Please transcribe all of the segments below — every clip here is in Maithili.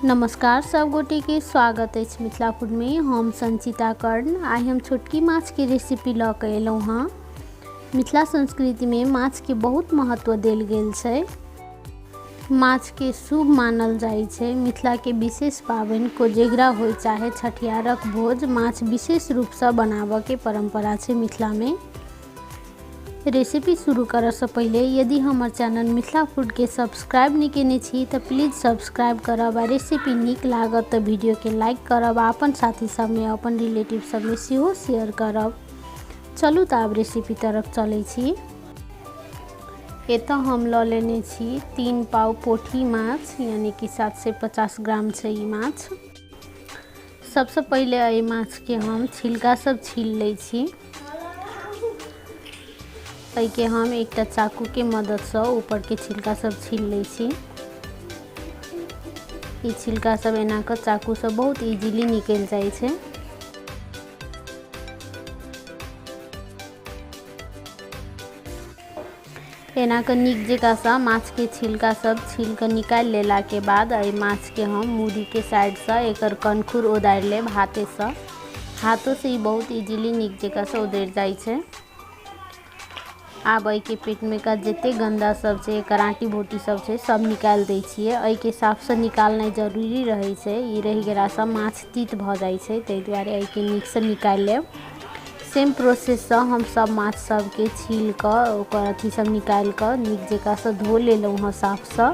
नमस्कार सब गोटे के स्वागत अछि मिथिला फूड में। हम संचिता कर्ण। आइ हम छोटकी माछ के रेसिपी लऽ के एलहुँ हँ। मिथिला संस्कृति में माछ के बहुत महत्व देल गेल छै। माछ के शुभ मानल जाइ छै। मिथिला के विशेष पाबनि कोजगरा होइ चाहे छठियारक भोज, माछ विशेष रूप से बनाबऽ के परंपरा छै मिथिला में। रेसिपी शुरू करऽसँ पहिले यदि हमर चैनल मिथिला फूडके सब्सक्राइब नहि केने छी तऽ प्लीज सब्सक्राइब करब आ रेसिपी नीक लागत तऽ वीडियोके लाइक करब आ अपन साथी सबमे अपन रिलेटिव सबमे सेहो शेयर करब। चलू तऽ आब रेसिपी तरफ चलै छी। एतऽ हम लऽ लेने छी 3 पाव पोठी माछ, यानी कि 750 ग्राम छै ई माछ। सबसँ पहिले एहि माछके हम छिलका सब छील लै छी। एहिके हम एकटा चाकूके मददसँ ऊपरके छिलका सब छील लै छी। ई छिलका सब एना कऽ चाकूसँ बहुत इजीली निकलि जाइ छै। एना कऽ नीक जकाँसँ माछके छिलका सब छील कऽ निकालि लेलाके बाद एहि माछके हम मूड़ीके साइडसँ एकर कनखुर ओदारि लेब हाथेसँ। हाथोसँ ई बहुत इजीली नीक जकाँसँ ओदरि जाइ छै। आब एहिके पेटमे का जते गन्दा सब छै, एकर आँटी भोटी सब छै, सब निकालि दै छियै। एहिके साफसँ निकालनाइ जरूरी रहै छै। ई रहि गेलासँ माछ तीत भऽ जाइ छै, ताहि दुआरे एहिके नीकसँ निकालि लेब। सेम प्रोसेससँ हम सब माछ सबके छील कऽ ओकर अथी सब निकालि कऽ नीक जकाँसँ धो लेलहुँ हँ साफसँ।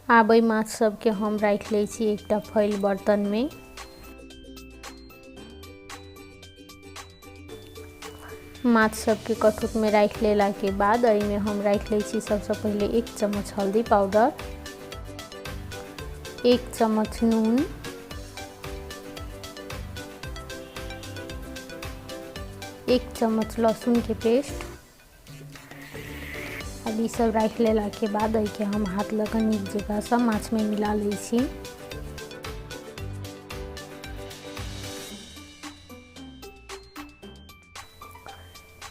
आब एहि माछ सबके हम राखि लै छी एकटा फैल बर्तनमे। माछ सबके कटोतमे राखि लेलाके बाद एहिमे हम राखि लै छी सबसँ पहिले 1 चम्मच हल्दी पाउडर, 1 चम्मच नून, 1 चम्मच लहसुन के पेस्ट। अब ई सब राखि लेलाके बाद एहिके हम हाथ लऽ कऽ नीक जकाँसँ माछमे मिला लै छी।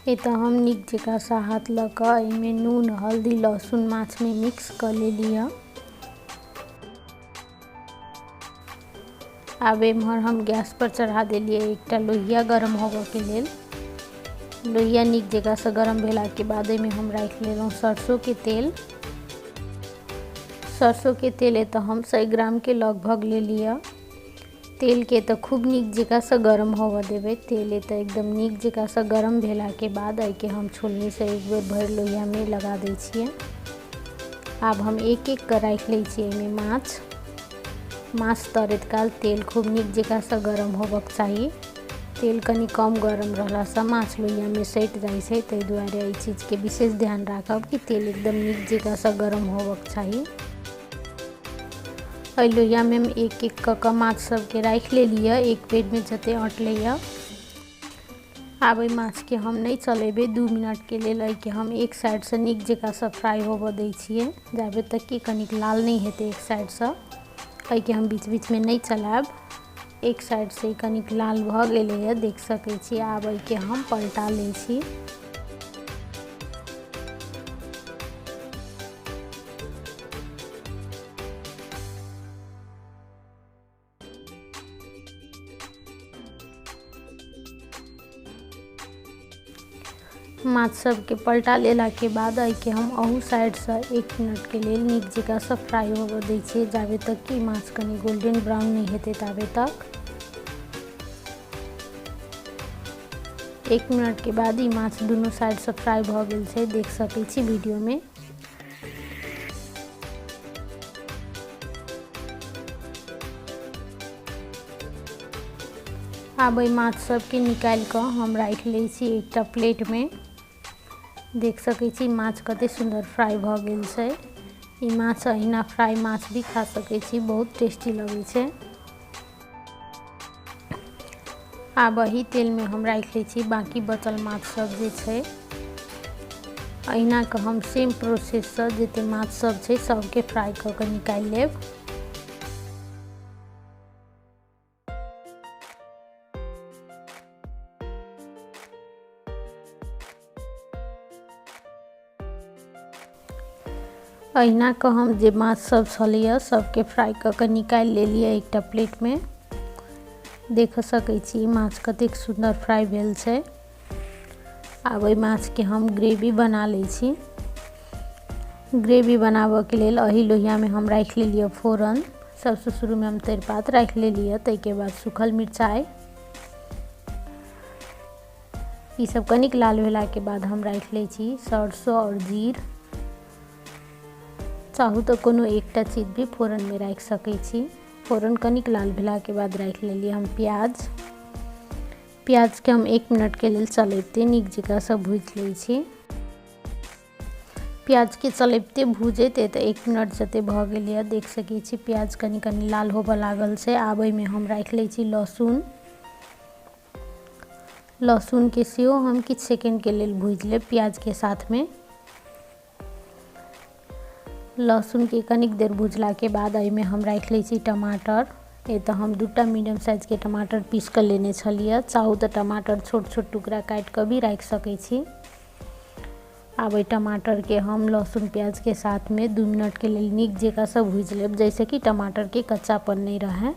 एतऽ हम नीक जकाँसँ हाथ लऽ कऽ एहिमे नून हल्दी लहसुन माछमे मिक्स कऽ लेलियै। आब एम्हर हम गैस पर चढ़ा देलियै एकटा लोहिया गरम होबऽके लेल। लोहिया नीक जकाँसँ गरम भेलाके बाद एहिमे हम राखि लेलहुँ सरसोके तेल। सरसोके तेल एतऽ हम 100 ग्रामके लगभग लेलियै। तेलके तऽ खूब नीक जकाँसँ गरम होबऽ देबै। तेल एतऽ एकदम नीक जकाँसँ गरम भेलाके बाद एहिके हम छोलनीसँ एक बेर भरि लोहियामे लगा दै छियै। आब हम एक एक कऽ राखि लै छियै एहिमे माछ। माछ तरैत काल तेल खूब नीक जकाँसँ गरम होबक चाही। तेल कनि कम गरम रहलासँ माछ लोहियामे सटि जाइ छै, ताहि दुआरे एहि चीजके विशेष ध्यान राखब कि तेल एकदम नीक जकाँसँ गरम होबक चाही। एहि लोहियामे हम एक एक कऽ कऽ माछ सबके राखि लेलियै, एक बेरमे जते अँटलैए। आब एहि माछके हम नहि चलेबै, 2 मिनटके लेल एहिके हम एक साइडसँ नीक जकाँसँ फ्राइ होबऽ दै छियै, जाबे तक कि कनिक लाल नहि हेतै एक साइडसँ। एहिके हम बीच बीचमे नहि चलायब। एक साइडसँ ई कनिक लाल भऽ गेलैए, देख सकै छी। आब एहिके हम पलटा लै छी। माछ सबके पलटा लेलाके बाद एहिके हम अहू साइडसँ 1 मिनटके लेल नीक जकाँसँ फ्राइ होबऽ दै छियै, जाबे तक कि माछ कनि गोल्डन ब्राउन नहि हेतै ताबे तक। 1 मिनटके बाद ई माछ दुनू साइडसँ फ्राइ भऽ गेल छै, देख सकै छी वीडियोमे। आब एहि माछ सबके निकालि कऽ हम राखि लै छी एकटा प्लेटमे। देख सकै छी माछ कते सुन्दर फ्राइ भऽ गेल छै। ई माछ अहिना फ्राइ माछ भी खा सकै छी, बहुत टेस्टी लगै छै। आब एहि तेलमे हम राखि लै छी बाँकी बचल माछ सब जे छै। अहिना कऽ हम सेम प्रोसेससँ जते माछ सब छै सबके फ्राइ कऽ कऽ निकालि लेब। अहिना कऽ हम जे माछ सब छलैए सबके फ्राइ कऽ कऽ निकालि लेलियै एकटा प्लेटमे। देख सकै छी माछ कतेक सुन्दर फ्राइ भेल छै। आब एहि माछके हम ग्रेवी बना लै छी। ग्रेवी बनाबऽके लेल एहि लोहियामे हम राखि लेलियै फोरन। सबसँ शुरूमे हम तेजपात राखि लेलियै, ताहिके बाद सूखल मिरचाइ। ई सब कनिक लाल भेलाके बाद हम राखि लै छी सरसो आओर जीर। चाहू तऽ कोनो एकटा चीज भी फोरनमे राखि सकै छी। फोरन कनिक लाल भेलाके बाद राखि लेलियै हम प्याज। प्याजके हम 1 मिनटके लेल चलैबते नीक जकाँसँ भूजि लै छी। प्याजके चलैबते भूजैत तऽ 1 मिनट जते भऽ गेल यऽ। देख सकै छी प्याज कनि कनि लाल होबऽ लागल छै। आब एहिमे हम राखि लै छी लहसुन। लहसुनके सेहो हम किछु सेकेंडके लेल भूजि लेब प्याजके साथमे। लहसुनके कनिक देर भुजलाके बाद एहिमे हम राखि लै छी टमाटर। एतऽ हम 2टा मीडियम साइजके टमाटर पीस कऽ लेने छलियै। चाहू तऽ टमाटर छोट छोट टुकड़ा काटि कऽ भी राखि सकै छी। आब एहि टमाटरके हम लहसुन प्याजके साथमे 2 मिनटके लेल नीक जकाँसँ भूजि लेब, जाहिसँ कि टमाटरके कच्चापन नहि रहै।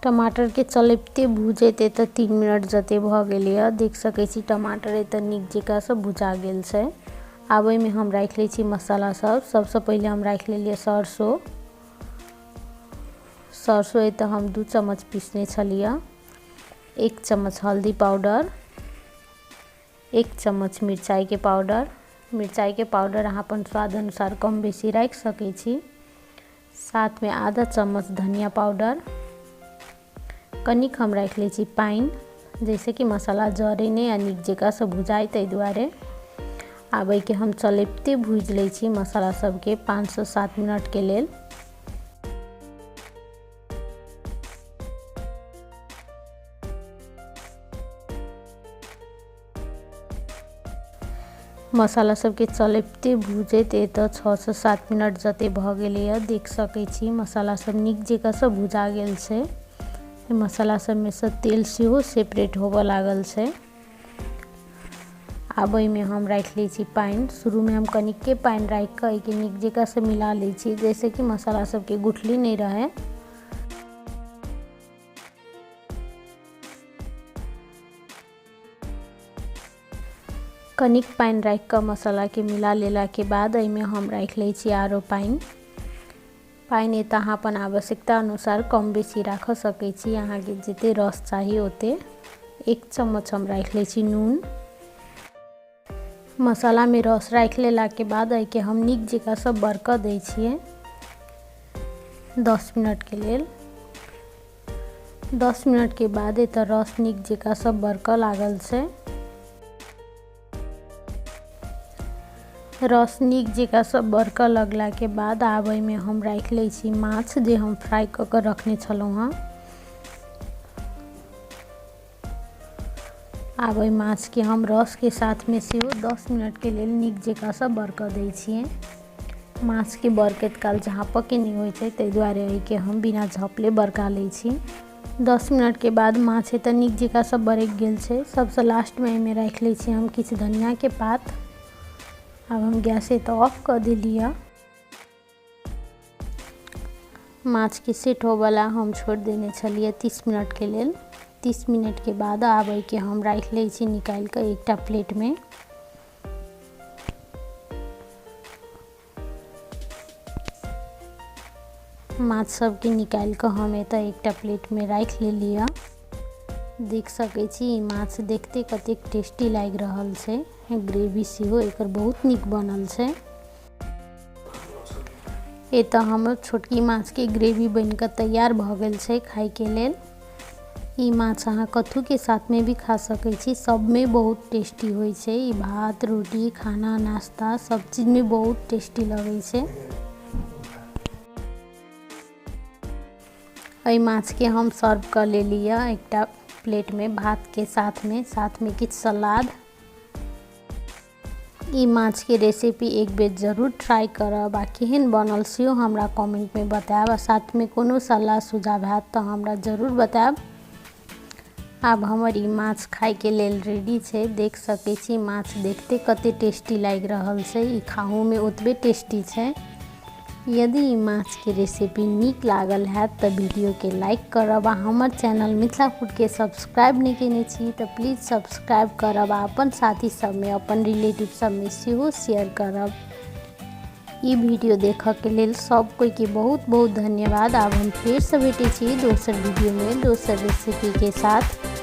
टमाटरके चलैबते भूजैत एतऽ 3 मिनट जते भऽ गेलैए। देख सकै छी टमाटर एतऽ नीक जकाँसँ भुजा गेल छै। आब एहिमे हम राखि लै छी मसाला सब। सबसँ पहिले हम राखि लेलियै सरसो। सरसो एतऽ हम 2 चम्मच पीसने छलियै। 1 चम्मच हल्दी पाउडर, 1 चम्मच मिरचाइके पाउडर। मिरचाइके पाउडर अहाँ अपन स्वाद अनुसार कम बेसी राखि सकै छी। साथमे आधा चम्मच धनिया पाउडर। कनिक हम राखि लै छी पानि, जाहिसँ कि मसाला जरै नहि आ नीक जकाँसँ भुजाइ, ताहि दुआरे। आब एहिके हम चलैबते भूजि लै छी मसाला सबके 5 से 7 मिनटके लेल। मसाला सबके चलैबते भूजैत एतऽ 6 से 7 मिनट जते भऽ गेलैए। देख सकै छी मसाला सब नीक जकाँसँ भुजा गेल छै। मसाला सबमे सँ तेल सेहो सेपरेट होबऽ लागल छै। आब एहिमे हम राखि लै छी पानि। शुरूमे हम कनिके पानि राखि कऽ एहिके नीक जकाँसँ मिला लै छी, जाहिसँ कि मसाला सबके गुठली नहि रहै। कनिक पानि राखि कऽ मसालाके मिला लेलाके बाद एहिमे हम राखि लै छी आरो पानि। पानि एतऽ अहाँ अपन आवश्यकता अनुसार कम बेसी राखऽ सकै छी, अहाँके जते रस चाही ओते। 1 चम्मच हम राखि लै छी नून। मसालामे रस राखि लेलाके बाद एहिके हम नीक जकाँसँ बरकऽ दै छियै 10 मिनटके लेल। 10 मिनटके बाद एतऽ रस नीक जकाँसँ बरकऽ लागल छै। रस नीक जकाँसँ बरकऽ लगलाके बाद आब एहिमे हम राखि लै छी माछ जे हम फ्राइ कऽ कऽ रखने छलहुँ हँ। आब एहि माछके हम रसके साथमे सेहो 10 मिनटके लेल नीक जकाँसँ बरकऽ दै छियै। माछके बरकैत काल झाँपऽके नहि होइ छै, ताहि दुआरे एहिके हम बिना झँपले बरका लै छी। 10 मिनटके बाद माछ एतऽ नीक जकाँसँ बरकि गेल छै। सबसँ लास्टमे एहिमे राखि लै छी हम किछु धनियाके पात। आब हम गैस एतऽ ऑफ कऽ देलियै। माछके सेट होबऽला हम छोड़ि देने छलियै 30 मिनटके लेल। 30 मिनटके बाद आब एहिके हम राखि लै छी निकालि कऽ एकटा प्लेटमे। माछ सबके निकालि कऽ हम एतऽ एकटा प्लेटमे राखि लेलियै। देख सकै छी ई माछ देखते कतेक टेस्टी लागि रहल छै। ग्रेवी सेहो एकर बहुत नीक बनल छै। एतऽ हमर छोटकी माछके ग्रेवी बनि कऽ तैयार भऽ गेल छै खाइके लेल। ई माछ अहाँ कथूके साथमे भी खा सकै छी, सबमे बहुत टेस्टी होइ छै। ई भात रोटी खाना नाश्ता सब चीजमे बहुत टेस्टी लगै छै। एहि माछके हम सर्व कऽ लेलियै एकटा प्लेटमे भातके साथमे, साथमे किछु सलाद। ई माछके रेसिपी एक बेर जरूर ट्राई करब आ केहन बनल सेहो हमरा कमेंटमे बतायब आ साथमे कोनो सलाह सुझाव हैत तऽ हमरा जरूर बतायब। आब हमर ई माछ खाइके लेल रेडी छै। देख सकै छी, माछ देखते कते टेस्टी लागि रहल छै। ई खाहूमे ओतबे टेस्टी छै। यदि ई माछके रेसिपी नीक लागल हैत तऽ वीडियोके लाइक करब आ हमर चैनल मिथिला फूडके सब्सक्राइब नहि केने छी तऽ प्लीज सब्सक्राइब करब आ अपन साथी सबमे, अपन रिलेटिव सबमे सेहो शेयर करब। ई वीडियो देखऽके लेल सब कोइके बहुत बहुत धन्यवाद। आब हम फेरसँ भेटै छी दोसर वीडियोमे दोसर रेसिपीके साथ।